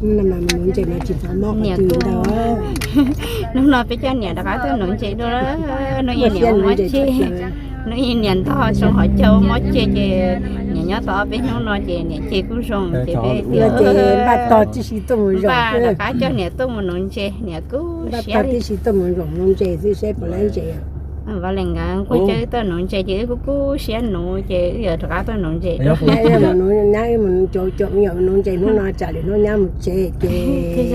Hnub no peb coj niam rov qab tuaj nuv ntses dua, hnub ib niam ua mob ceg, hnub ib niam ntog zoo hov cog ua mob ceg ces niam nyob tau ob peb hnub no ces niam ceg kuj zoo ces peb tias npaj tog tib si tuaj mus, npaj rov qab coj niam tuaj mus nuv ntses, niam kuj siab tib si tuaj mus zoo nuv ntses xwb seb puas laib ntses. Vaj Lees nkawd kuj coj wb tuaj nuv ntses ces wb kuj kub siab nuv ces wb yuav rov qab tuaj nuv ntses dua. Nyab mus nuv ntses hnub no tsam lwm hnub nyab mus tsev ces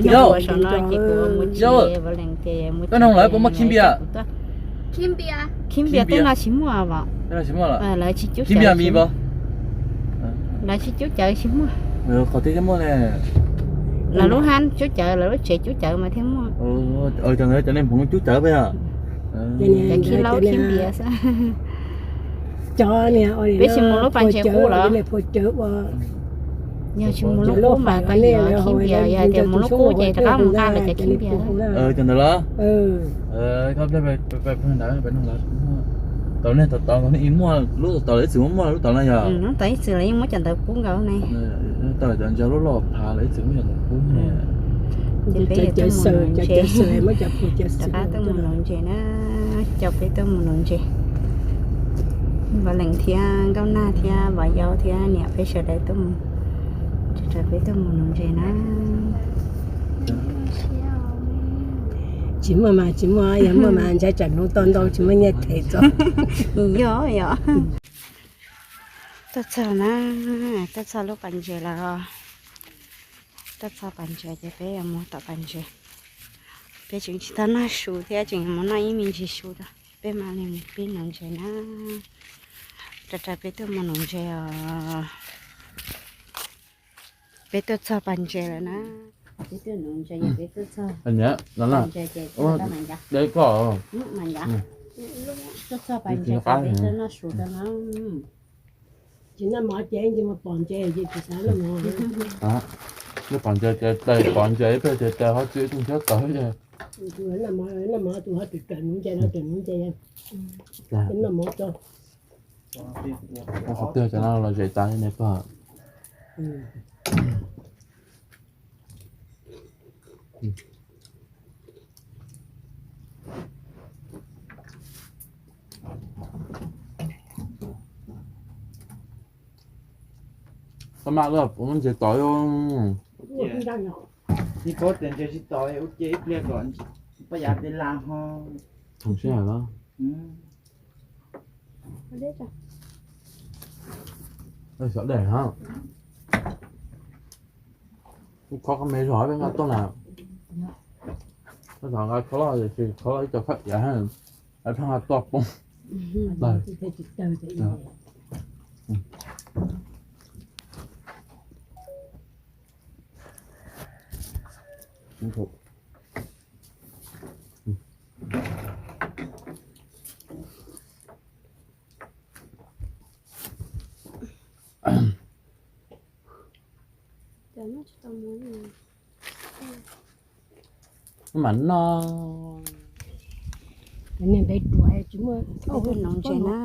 hnub ua saum no ces kuv mus tsev, Vaj Lees ces mus tsev. Khib npias tej no tsis muaj os. Lawv tsis cub cawv, lawv tsis cub cawv tsis muaj. Lawv lub hab cub cawv, lawv lub tsev cub cawv mas thiaj muaj. Cov nej hmoov cub cawv peb os. Cov khib laub khib npias xwb. Peb tsis mus lub pas ntses qub los? Yog tsis mus lub qub mas koj yuav khib npias, yog tias mus lub qub ces rov qab mus nqa lawv cov khib npias. Cov ntawd los? Tau nej tau tau nej muaj lub tau lawv ib txwm muaj lub tau no yog? Lub tau ib txwm lawv yeej muab cov ntawd pub nkaus ne. Tau cov ntses loj loj phav lawv ib txwm muab cov ntawd pub ne. Ces peb yuav tuaj mus nuv ntses, rov qab tuaj mus nuv ntses na. Coj peb tuaj mus nuv ntses, Vaj Lees thiab Nkauj Nag thiab Vam Yau thiab niam peb sawv daws tuaj mus, rov peb tuaj mus nuv ntses na. Tsis muaj mas tsis muaj, yog muaj mas ntshai tsam nuv tau ntau tsis muaj nyiaj them txo. Yog yog. Tuaj txog na, tuaj txog lub pas ntses lawm. Tuaj txog pas ntses ces peb yuav mus tom pas ntses. Peb tseem tsis tau noj su thiab, tseem mus noj ib me ntsis su rau peb mam li mus pib nuv ntses na. Rau rau peb tuaj mus nuv ntses os. Peb tuaj txog pas ntses lawm na. Peb tuaj nuv ntses, peb tuaj txog pas ntses ces tuaj txog pas ntses ces peb tuaj noj su rau no. Tsis noj mov ces tsis mus pom ntses ces tsis xav noj mov. Noj pom ntses ces tes pom ntses ib pliag ces tes ho tsis tu nrhiav tawv ces. Noj mov tus ho tus raws nuv ntses no raws nuv ntses. Noj mov tso. Qhov twg cov no los zem tas ne pog. Koj mam li ua ntses tod. Tsis paub tias ntses tsis tod ua ke ib pliag kom paj yav peb la ho. Thaum sij hawm los. Xyov dej hab. Kuv khov qhov me zog peb nqa tuaj na. Koj nqa khov loj tiam sis khov loj ib co khab iav, lawv pheej nqa tuaj poob. Mam noj. Nuv ntses na.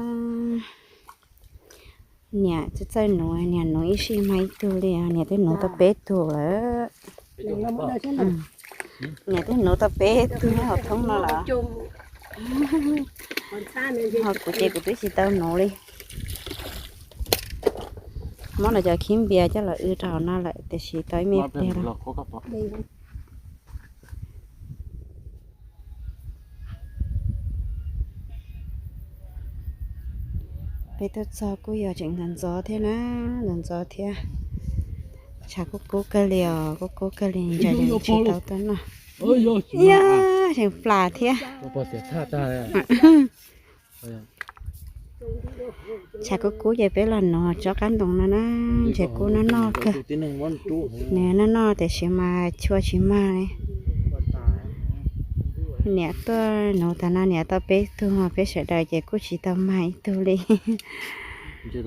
Niam txawj txawj nuv, niam nuv ib sij mas ib tug li, niam twb nuv tau peb tug lawm. Niam twb nuv tau peb tug nyob hauv thoob no lawm. Ho kuv ces kuv twb tsis tau nuv li. Muab lawv cov khib npias coj los wb rau hauv no lawm tiam sis tau ib me pliag lawm. Peb tuaj txog kuj yog tseem ntxov ntxov thiab na, ntxov ntxov thiab. Tshav kuj kub kawg li os, kuj kub kawg li, ntshai tsis tau tuaj noj. Yog tseem plam thiab. Tshav kub kub ces peb los nuv tsob qab ntoo no na, ntses kub noj noj kawg. Nws noj noj tiam sis mas chua tsis mag li. Niam tuaj nuv tag no niam tau peb tug, peb sawv daws ces kuj tsis tau mag ib tug li. Ntses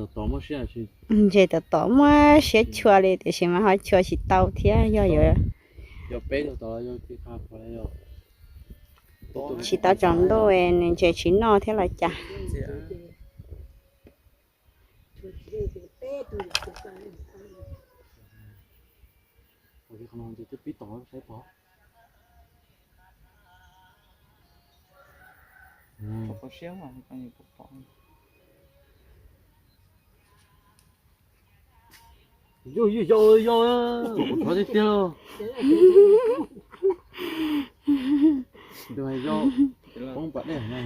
tom tom muab siab chua li tiam sis mas ho chua tsis tau thiab, yog yuav tsis tau tsaus ntuj nws ntses tsis noj thiab los cas. Qhov no ces twb pib tom saib pom. Yog, yog, yog, yog, kuv thov tiag tiag. Yog, poob pas dej na.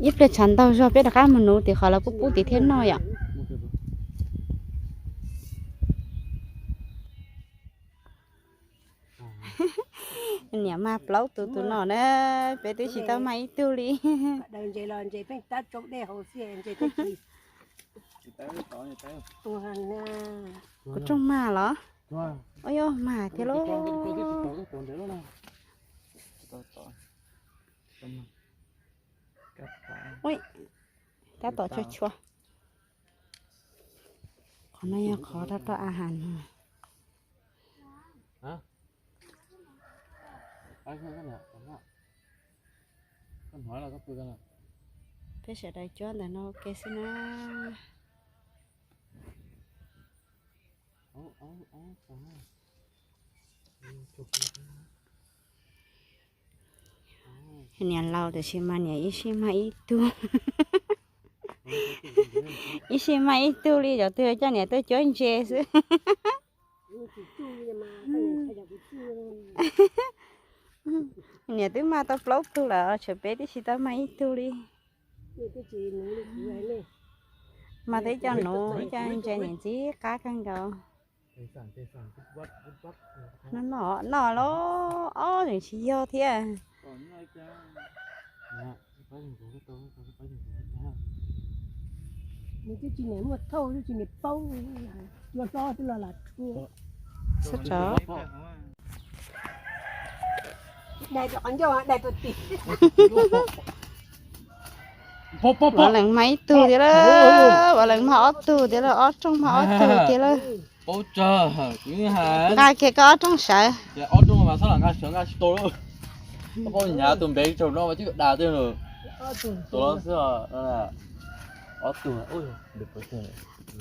Ib pliag tshav ntaug zog peb rov qab mus nuv tim qhov lawv pub pub tim thiab noj yom. Niam mag plaub tus tus no na, peb twb tsis tau mag ib tug li. Kuv rooj mag los? Ua yog mag thiab lauj. Tab tom tshua tshua. Qhov no yog qhov rau rau a has no. Peb sawv daws cuab ntawm no ua ke xwb na. Niam laus tiam sis mas niam ib sij mag ib tug. Ib sij mag ib tug li, cov twg coj niam tuaj cuab ntses xwb. Niam twb mag tau plaub tug lawm, tshuav peb twb tsis tau mag ib tug li. Mag tau ib co nuv, ib co ntses niam ntxim qab kawg nkaus. Noj noj noj los ob zeem tsis yog thiab. Nws twb tsis niam muaj thauj, twb tsis niam paub, cua hlob twb los lam rhuav. Sab tsov. Vam lees mag ib tug tiag lawm, vam lees mag ob tug tiag lawm, ob rooj mag ob tug tiag lawm. Nqa kiag koj ob rooj sawv. Tus npem tsaug no mas twb da tej lawm. Tus xwb, ob tug.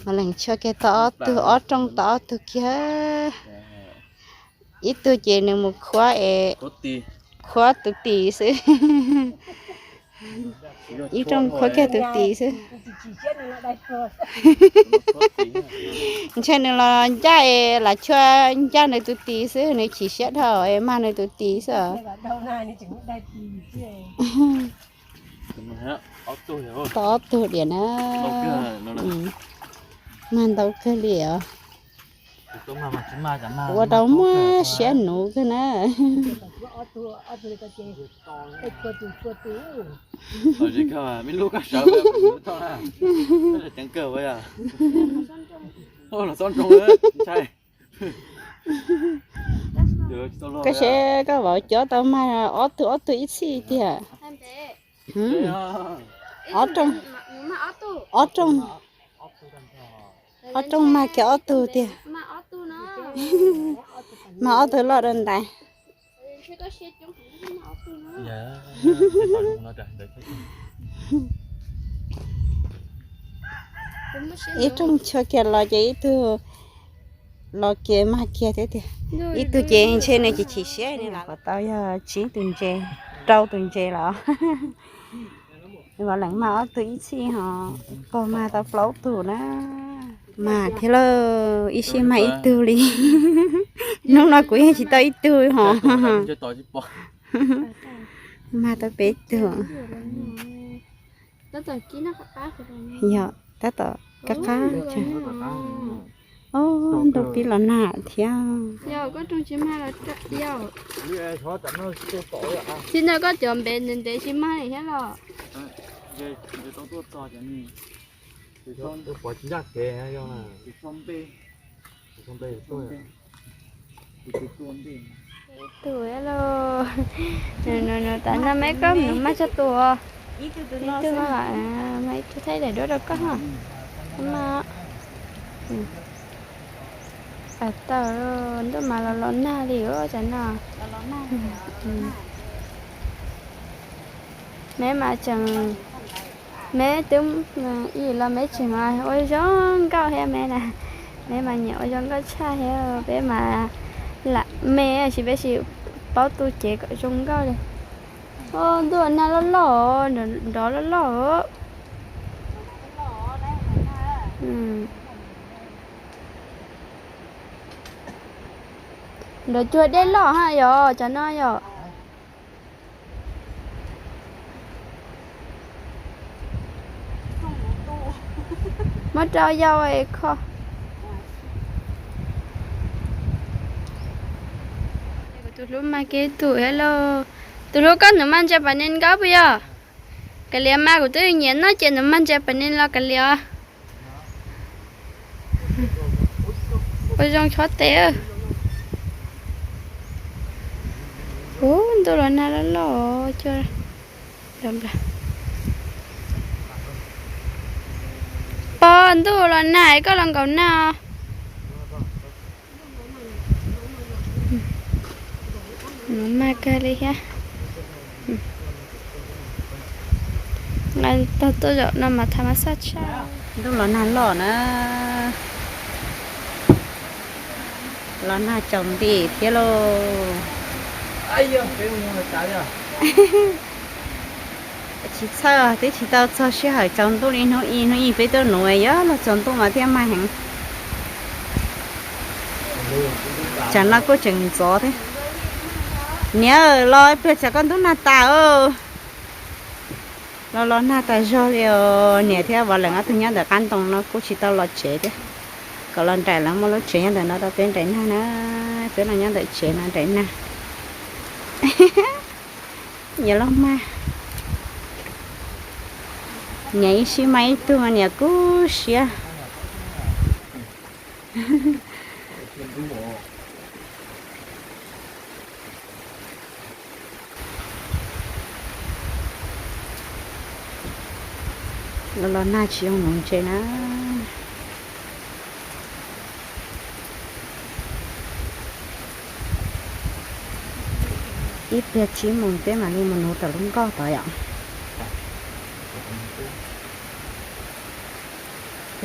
Vam lees tshua kiag tau ob tug, ob rooj tau ob tug kiag. Ib tug ces nws mus khuab es, khuab tus tis xwb. Ib rooj khuab kiag tus tis xwb. Ntshe nws los ncaj es lam chua ncaj nws tus tis xwb, nws chim siab dhau es mag nws tus tis xwb os. Tau ob tug diam na. Mag ntau kawg li os. Ua rau muaj siab nuv kawg na. Koj saib koj vauv cov tau mag ob tug ob tug ib txhij tiag. Ob rooj, ob rooj, ob rooj mag kiag ob tug tiag. Mag ob tug loj rau ntais. Ib rooj chua kiag los ces ib tug los kiag mag kiag thiab tiag. Ib tug ces ntshe nws chim chim siab ne. Puas tau yog tsib tus ntses, rau tus ntses los. Vam lees mag ob tug ib txhij ho pog mag tau plaub tug na. Mag thiab lauj, ib sij mag ib tug li. Hnub no kuv yeej tsis tau ib tug ho. Mag tau peb tug. Yog tab tom qab qab. Ob, nrau pib los nag thiab. Tsis nrau koj cov npe ntev ntev tsis mag li thiab los? Tus los, tas no meb koj nws mag txog tus, ib tug, mag ib tug thaij daim duab rau koj ho. Mas tau ntuj mas los los nag li ua cas no. Meb mas tseem Me twb ib los me tseem ua zoo nkauj thiab me na. Me mas nyiam ua zoo nkauj tshaj thiab, peb mas lam me tab sis peb tsis paub tu cev kom zoo nkauj li. Ntuj los nag loj loj, nrov loj loj. Nrov cuag dej loj ha yom, cov no yom. Muab rau yau kho. Kuv tus hlub mas kev tus thiab lauj. Tus hlub koj nws mas ntsa pas nis nkauj puas yog? Kav liam mas kuv twb nyiam noj ces nws mas ntsa pas nis los kav liam. Ua zoo chob tes. Ub, ntuj los nag loj loj cuag. Pog, ntuj los nag koj los nkaum nag os. Nws mag kawg li thiab. Tog tuaj zaum no mas tha mas xaj tshaj. Ntuj los nag loj na. Los nag tsaus nti thiab lauj. Tsis txhawj, twb tsis tau txog sij hawm tsaus ntuj li hnub ib, hnub ib peb tuaj nuv yog los tsaus ntuj mas thiaj mag heev. Tsam no kuj tseem ntxov thiab. Niam, los ib pliag tsam koj ntub nag tas. Los los nag tas zog li os. Niam thiab Vam Leem ob tug nyob ntawm qab ntoo no kuj tsis tau los tsev thiab. Kom los nraim lawv muaj lub tsev nyob ntawm no rau peb nraim nag na. Peb los nyob ntawm tsev no nraim nag. Niam los mag. Niam ib sij mag ib tug, niam kub siab. Los los nag tsis zoo nuv ntses na. Ib pliag tsib moos peb mam li mus nuv tom lub nkoj tod yom.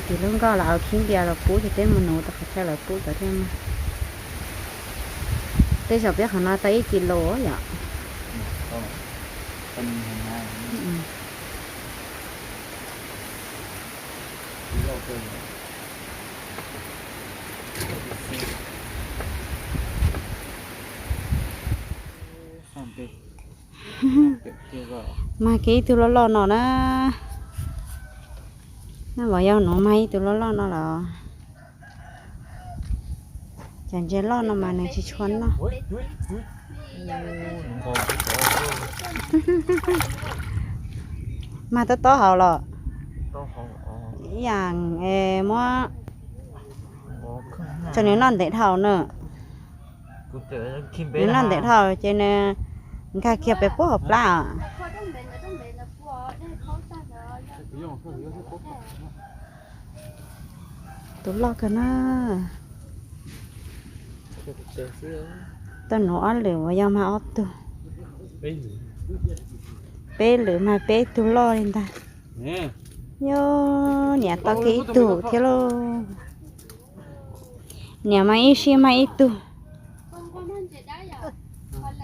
Tim lub nkoj los au khib npias los pub ces peb mus nuv tau qhov chaw lawv pub tod thiab mas. Tej zaum peb qhov no tau ib kis lus yom. Mag kiag ib tug loj loj no na. Nab Vam Yau nuv mag ib tug loj loj no los. Cov ntses loj no mas nws tsis tshua noj. Mag tob tob hauv los. Ib yam muab tso nws noj ntev dhau na. Nws noj ntev dhau ces nws nkag kiag pem puag hauv plab os. Tus loj kawg na. Tuaj nuv ob lwm uas yog mag ob tug. Peb lwm mag peb tug loj li ntag. Yog niam tau kiag ib tug thiab lauj. Niam mas ib sij mag ib tug.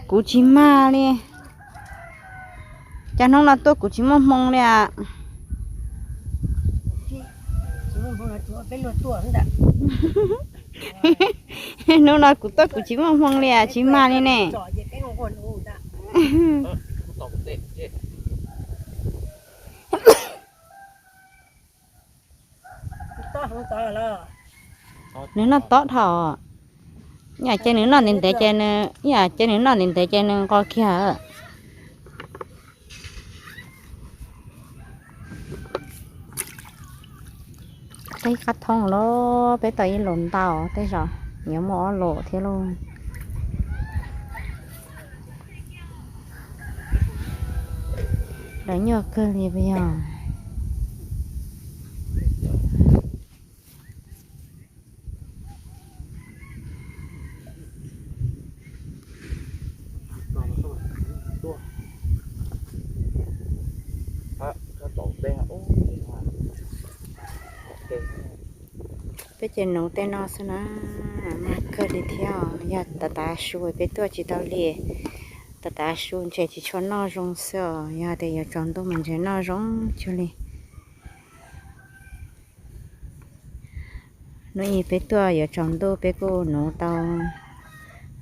Kuv tsis mag li. Cas hnub no tuaj kuv tsis muaj hmoo li as. Hnub no kuv tuaj kuv tsis muaj hmoo li as, tsis mag li ne. Nws noj tob dhau. Yam ces nws noj ntev ntev ces nws, yam ces nws noj ntev ntev ces nws nqos kiag. Qib qab thoob los peb tau ib los ntau, tej zaum yuav muaj ob los thiab lauj. Lawv nyuaj kawg li puas yog? Peb ces nuv tej no xwb na, mag kawg li thiab os. Yog tav tav su peb tuaj tsis tau li, tav tav su ntses tsis tshua noj zoo xwb os, yog tias yuav tsaus ntuj mas ntses noj zoo cuag li. Hnub ib peb tuaj yuav tsaus ntuj peb kuj nuv tau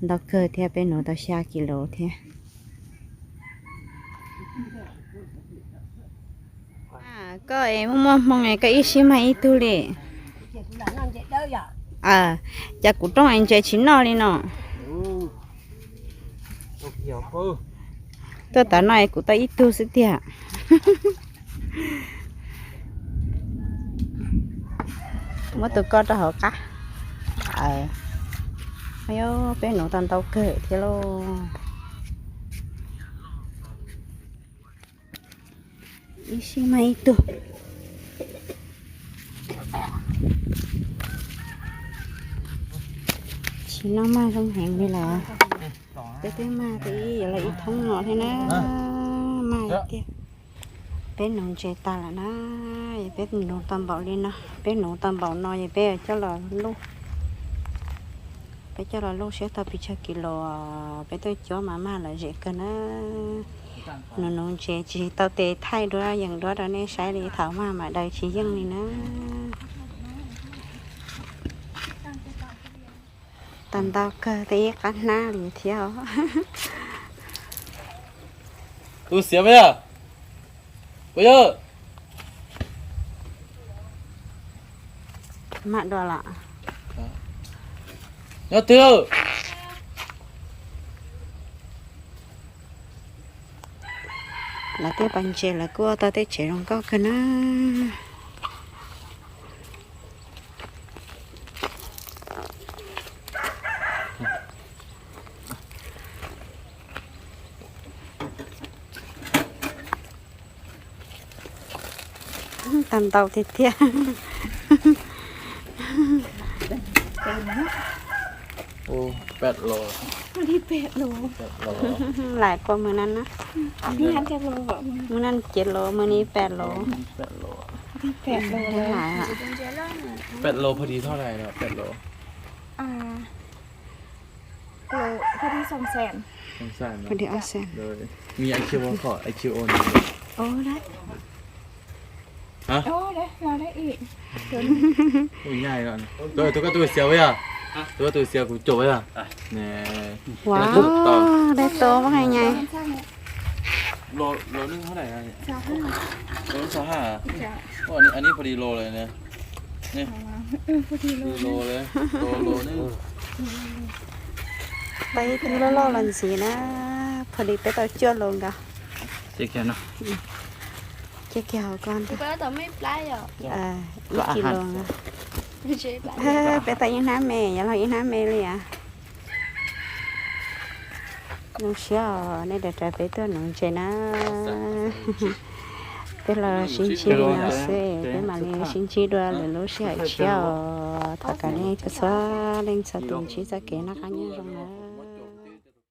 ntau kawg thiab, peb nuv tau xya kis lus thiab. Koj es muaj muaj hmoo es koj ib sij mag ib tug li. Cas kuv rooj es ntses tsis noj li no. Tuaj tav no es kuv tau ib tug xwb tiag. Muab tus ko rau hauv qab. Peb nuv tau ntau kawg thiab lauj. Ib sij mag ib tug. Tsis noj mag zoo heev li lawm. Peb twb mag peb yuav los ib thoob no thiab na. Mag tiag. Peb nuv ntses tas lawm na, peb nuv tau npaum li no, peb nuv tau npaum no es peb coj los luj. Peb coj los luj siab tau pes tsawg kis lus, peb tuaj cuab mas mag lom zem kawg na. Nuv nuv ntses tsis tau tes thaij duab yees duab rau nej saib li, thaum mag mas daws tsis yeej li na. Tau ntau kawg tej ib qab hnab li thiab. Tus xiav puas yog? Puas yog? Mag dua lawm. Nyob twg? Lawv tej pas ntses lawv kuj ua tau tej tsev zoo nkauj kawg na. Tau ntau tiag tiag. Peb lus. Peb lus. Lais kua mws na na. Mws na ces lus, mws ni peb lus. Peb lus. Peb lus พอดีเท่าไหร่ล่ะ แปดโล พอดีสองแสน สองแสน พอดี สองแสน มี ไอคิว ขอ ไอคิว โอน โอ้ ได้ ฮะ โอ้ ได้ เราได้อีก Ui, nyai no. Tôi, tôi có tôi xéo với à? Tôi có tôi xéo cũng chụp với à? Nè. Wow, đây tô bác hay nhai. Lô, lô nước thế này à? Lô nước sao hả? Ủa, anh ấy, anh ấy พอดีโลเลยนะ นี่ พอดีโลเลย โล โลนึง Peb twb loj loj los ntxiv na, พอดี peb tau cuaj lus nkaus. Cia kiag hauv ko ntag. Ib kis lus nkaus. Peb tau ib hnab me, yuav los ib hnab me li as. Zoo siab os, nej rov rawv peb tuaj nuv ntses na. Peb los sib ntsib li no xwb, peb mam li sib ntsib dua lwm lub sij hawm tshiab os. Thov kom nej txhua leej txhua tus ntsib txoj kev noj qab nyob zoo na.